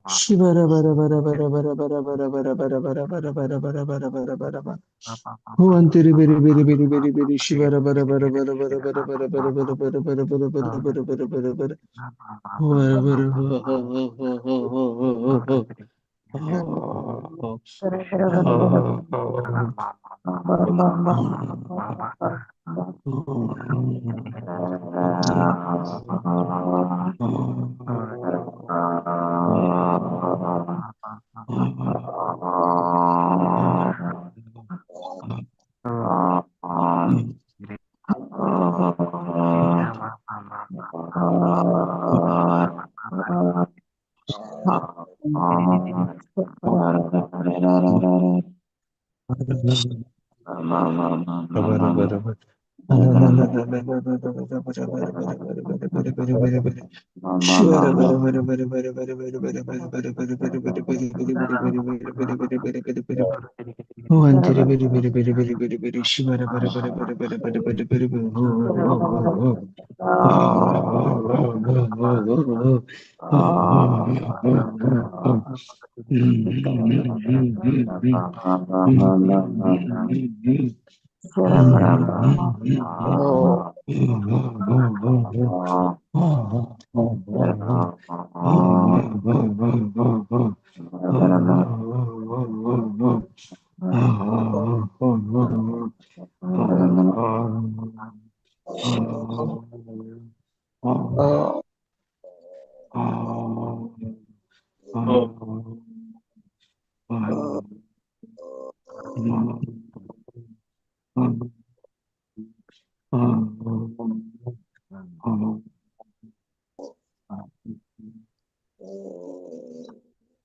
शिबरा बरा बरा बरा बरा बरा बरा बरा बरा बरा बरा बरा बरा बरा बरा बरा बरा हुअंतरी बेरी बेरी बेरी बेरी बेरी शिबरा बरा बरा बरा बरा बरा बरा बरा बरा बरा बरा बरा बरा बरा बरा बरा बरा हुअर बरा हो हो हो हो हो हो हो हो हो बरोबर.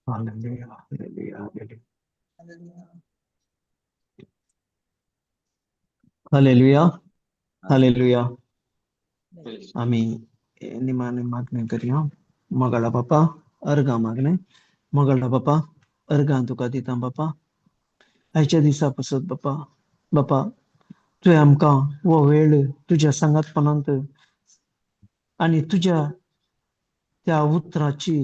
Hallelujah, hallelujah, hallelujah. Hallelujah, hallelujah. आमी निमाणे मागणें करया. मोगाळा बापा, अर्गां मागणें. मोगाळा बापा, अर्गां तुका दिता बापा, आयच्या दिसा पसत बापा. बापा, तुवें आमकां हो वेळ तुज्या सांगातपणांत आनी तुज्या त्या उतराची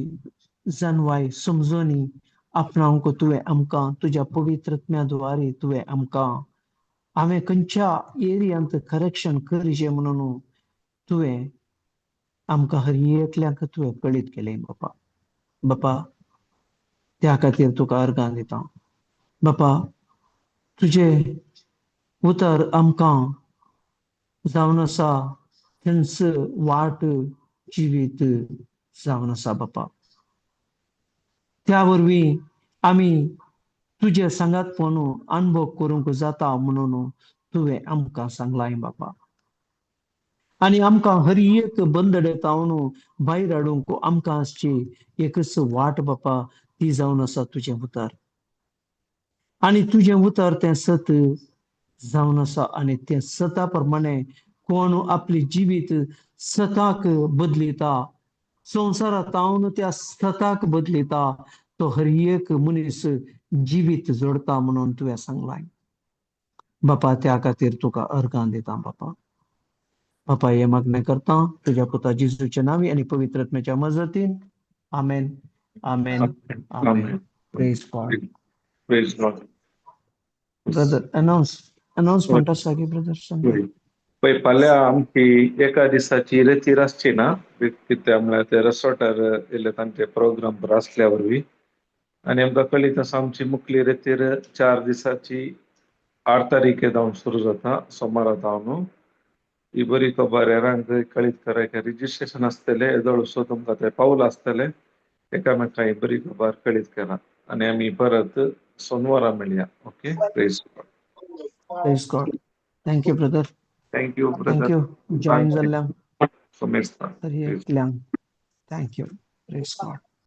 जाणवाय समजणी आपणावंक तुवें आमकां तुज्या पवित्र आत्म्या द्वारे तुवें आमकां हांवें खंयच्या एरियांत करेक्शन करचें म्हणून तुवें आमकां हर एकल्याक तुवें कळीत केलें बापा. बापा, त्या खातीर तुका अर्गां दिता बापा. तुजें उतर आमकां जावन आसा थंयच वाट जिवीत जावन आसा बापा. त्या वरवीं आमी तुजे सांगातपण अनुभव करूंक जाता म्हणून तुवें आमकां सांगलाय बापा. आनी आमकां हर एक बंदडे तावन भायर हाडूंक आमकां आसची एकच वाट बापा, ती जावन आसा तुजें उतर. आनी तुजें उतर तें सत जावन आसा आनी तें सता प्रमाणे कोण आपली जिवीत सताक बदलिता, संवसारांत तावन त्या सताक बदलिता, तो हर एक मनीस जिवीत जोडता म्हणून तुवें सांगलाय बापा. त्या खातीर तुका अर्गां दिता बापा. बापा, हे मागणें करता तुज्या पुता जेजूच्या नांवी आनी पवित्र आत्म्याच्या मजतीन. आमेन, आमेन, आमेन. Praise God. Praise God. Brother, announcement आसा की ब्रदर सांग. पळय, फाल्यां आमची एका दिसाची रेतीर आसची ना, कित्याक म्हळ्यार ते रिसॉर्टार येयले, तांचे प्रोग्राम आसल्या वरवीं. आनी आमकां कळीत आसा, आमची मुखली रेतीर 4 दिसाची 8 तारखे जावन सुरू जाता, सोमारा जावन. ही बरी खबर हेरांक कळीत कराय. रजिस्ट्रेशन आसतलें, येदोळ सो तुमकां ते पावल आसतलें. एकामेकां ही बरी खबर कळीत करा आनी आमी परत सोनवारा मेळया. Okay, praise. Praise God. Thank you, brother. Thank you. Thank brother. You join जाल्ल्यांक. सोमेस्ता. Har एकल्यांक thank you. Praise God.